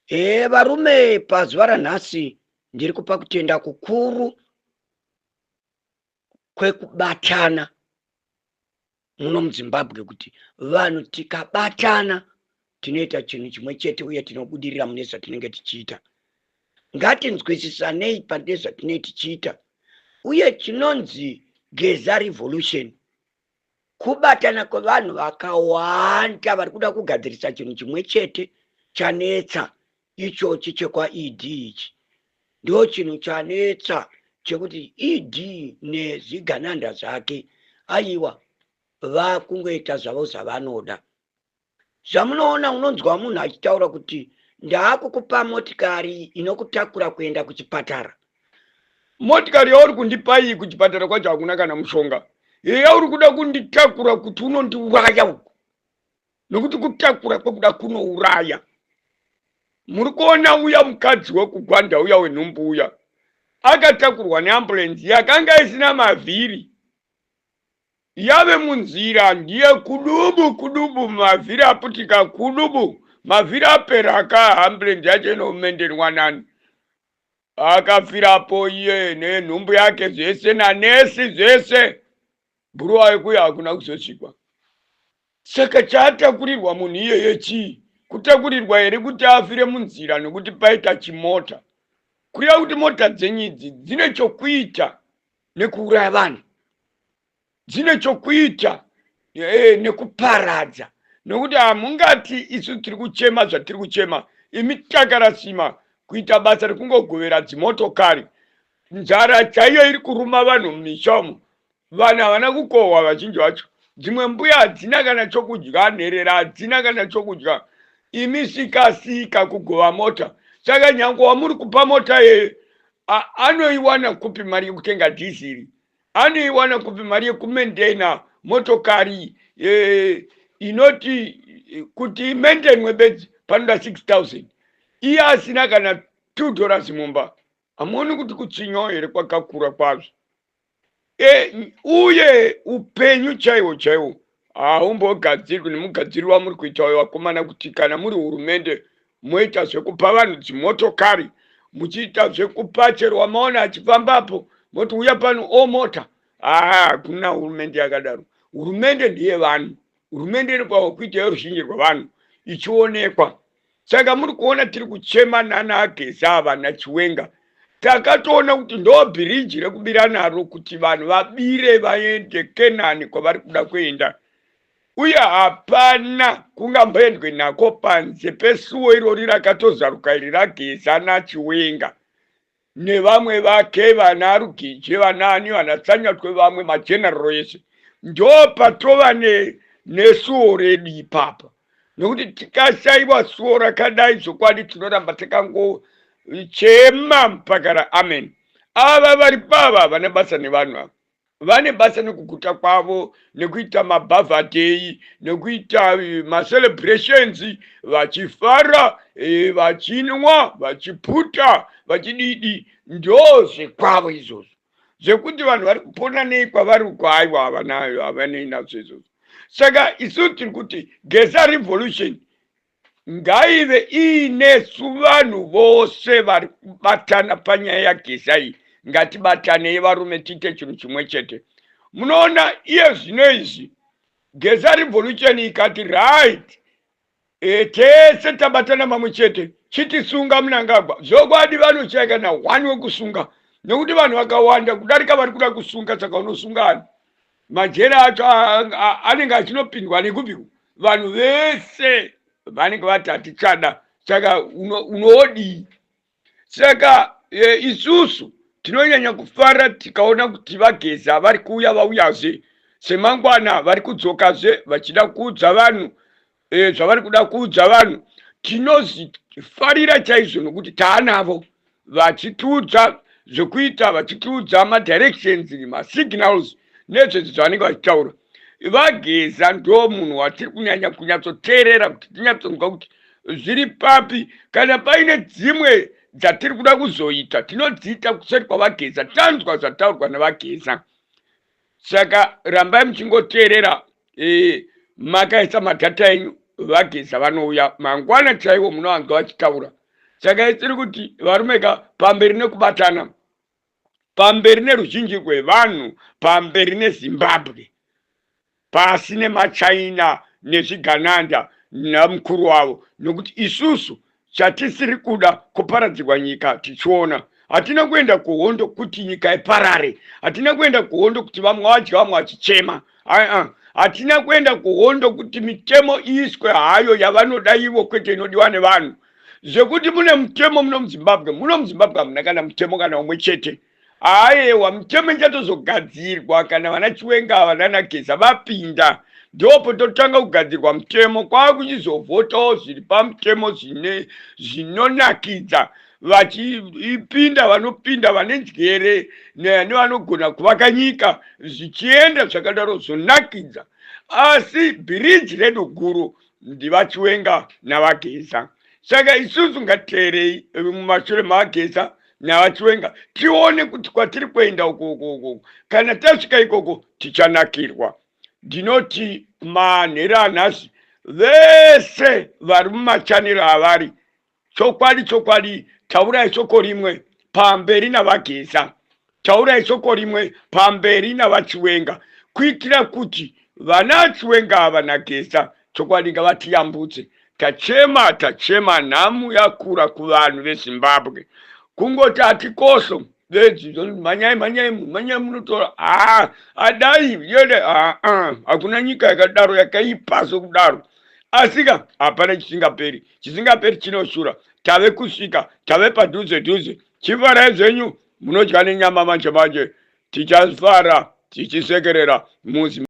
E, varume, pazuva ranhasi ndiri kupa kutenda kukuru kwekubatana muno muZimbabwe, kuti vanhu tikabatana tinoita chinhu chimwe chete uye tinobudirira mune zvatinenge tichiita. Ngatinzwisisanei pane zvatinenge tichiita, uye chinonzi Geza Revolution kubatana kwevanhu vakawanda vari kuda kugadzirisa chinhu chimwe chete chanetsa ichochi chekwaED. Ichi ndo chinhu chanetsa chekuti ED nezvigananda zvake, aiwa, vakungoita zvavo zvavanoda. Zvamunoona, unonzwa munhu achitaura kuti ndaakukupa motikari inokutakura kuenda kuchipatara. Motikari yauri kundipa iyi, kuchipatara kwacho hakuna kana mushonga. Yauri kuda kunditakura kuti unondiuraya uku, nokuti kutakura kwekuda kunouraya. Muri kuona uya mukadzi wekuGwanda uya wenhumbu uya akatakurwa neambulenzi yakanga isina mavhiri, yave munzira ndiye kudubu kudubu, mavhiri aputika, kudubu mavhiri apera aka ambulenzi yacho inomendenwa nani? Akafirapo iye nenhumbu yake zvese nanesi zvese. Bhuruwayo kuya hakuna kuzosvikwa. Saka chaatakurirwa munhu iyeye chii? Kutakurirwa here kuti afire munzira nokuti paita chimota? Kureva kuti mota dzenyu idzi dzine chokuita nekuuraya vanhu, dzine chokuita nekuparadza, nokuti hamungati isu tiri kuchema zvatiri kuchema, imi takarasima kuita basa rekungogovera dzimotokari. Nzara chaiyo iri kuruma vanhu mumisha umu. Vanhu havana kukohwa vazhinji vacho. Dzimwe mbuya hadzina kana chokudya, nherera hadzina kana chokudya, imi sikasika kugova mota. Saka nyange wamuri kupa mota yeye anoiwana kupi mari yekutenga dhiziri? Anoiwana kupi mari yekumendena motokari inoti kuti imendenwe bedzi panoda 6000, iye asina kana $2 mumba? Hamuoni kuti kutsinywawo here kwakakura kwazvo? Uye upenyu chaiwo chaiwo haumbogadzirwi nemugadziriro wamuri kuita uyo, vakomana, kuti kana muri hurumende moita zvekupa vanhu dzimotokari, muchiita zvekupa chero wamaona achifambapo, moti uya pano omota. Haa, hakuna hurumende yakadaro. Hurumende ndeye vanhu. Hurumende inofanirwa kuita yeruzhinji rwavanhu ichionekwa. Saka muri kuona tiri kuchema nana aGeza ava naChiwenga. Takatoona kuti ndo bhiriji rekubira naro, kuti vanhu vabire vaende Kenani kwavari kuda kuenda, uye hapana kungamboendwe nako panze pesuwo irori rakatozaruka iri raGeza naChiwenga nevamwe vake, vana Rugije, vanaani, vanaTsanyatwe, vamwe mageneral ese. Ndo patova nesuwo redu ipapa, nokuti tikashaiwa suwo rakadai, zvokwadi tinoramba takangochema mpaka ra amen. Ava vari pava havana basa nevanhu ava. Vane basa nekuguta kwavo, nekuita mabhavhadheyi, nekuita macelebrations, vachifara, vachinwa, vachiputa, vachididi. Ndo zvekwavo izvozvo. Zvekuti vanhu vari kupona nei kwavari uko, aiwa, havanayo, havanei nazvo izvozvo. Saka isu tiri kuti Geza Revolution ngaive iinesu vanhu vose vari kubatana panyaya yaGeza iyi. Ngatibatanei varume, tiite chinhu chimwe chete. Munoona iye zvino izvi Geza Revolution ikati right, tese tabatana pamwe chete, chitisunga Mnangagwa, zvokwadi vanoshaya kana one wekusunga, nekuti vanhu vakawanda kudarika vari kuda kusunga. Saka unosungani? Majeri acho anenge achinopindwa nekupiko? Vanhu vese vanenge vati hatichada. Saka unoodii? Saka isusu tinonyanya kufara tikaona kuti vaGeza vari kuuya, vauyazve semangwana, vari kudzokazve vachida kuudza vanhu zvavari kuda kuudza vanhu. Tinozvifarira chaizvo nokuti taanavo vachitiudza zvekuita, vachitiudza madirections, masignals nezvese zvavanenge vachitaura. VaGeza ndo munhu watiri kunyanya kunyatsoteerera kuti tinyatsonzwa kuti zviri papi. Kana paine dzimwe dzatiri kuda kuzoita, tinodziita kuseri kwaVaGeza, tanzwa zvataurwa naVaGeza. Saka rambai muchingoteerera, makaisa madhata enyu. VaGeza vanouya mangwana chaiwo, munovanzwa vachitaura. Saka tiri kuti varume ka, pamberi nekubatana, pamberi neruzhinji rwevanhu, pamberi neZimbabwe, pasi nemaChina nezvigananda namukuru wavo, nokuti isusu chatisiri kuda kuparadzirwa nyika tichiona. Hatina kuenda kuhondo kuti nyika iparare, hatina kuenda kuhondo kuti vamwe vadya vamwe vachichema. Aa, hatina kuenda kuhondo kuti mitemo iiswe hayo yavanoda ivo, kwete inodiwa nevanhu. Zvekuti mune mutemo muno muZimbabwe, muno muZimbabwe hamuna kana mutemo kana umwe chete. Ayewa, mitemo ichatozogadzirwa kana vana Chiwenga ava nana Geza vapinda, ndopo totanga kugadzirwa mutemo, kwakuchizovhotawo zviri pamutemo zvine zvinonakidza. Vachipinda vanopinda vane njere nevanogona kuvaka nyika, zvichienda zvakadaro zvonakidza. Asi bhiriji redu guru ndivaChiwenga navaGeza, saka isusu ngatiteerei mumashure maVaGeza navaChiwenga tione kuti kwatiri kuenda uko uko uko. Kana tasvika ikoko tichanakirwa. Ndinoti manhero anhasi, vese vari mumachanero avari, chokwadi chokwadi, taurai shoko rimwe, pamberi navaGeza, taurai shoko rimwe, pamberi navaChiwenga, kuitira kuti vana Chiwenga ava naGeza chokwadi ngavatiyambutse. Tachema, tachema, nhamu yakura kuvanhu veZimbabwe. Kungoti hatikoso bedzi, mhanyai mhanyai mhanyai munotora haa adai yede haa, hakuna nyika yakadaro yakaipa sokudaro. Asika hapana chisingaperi, chisingaperi chinoshura. Tave kusvika, tave padhuze dhuze. Chifarai zvenyu, munodya nenyama manje manje, tichafara tichisekerera muzi.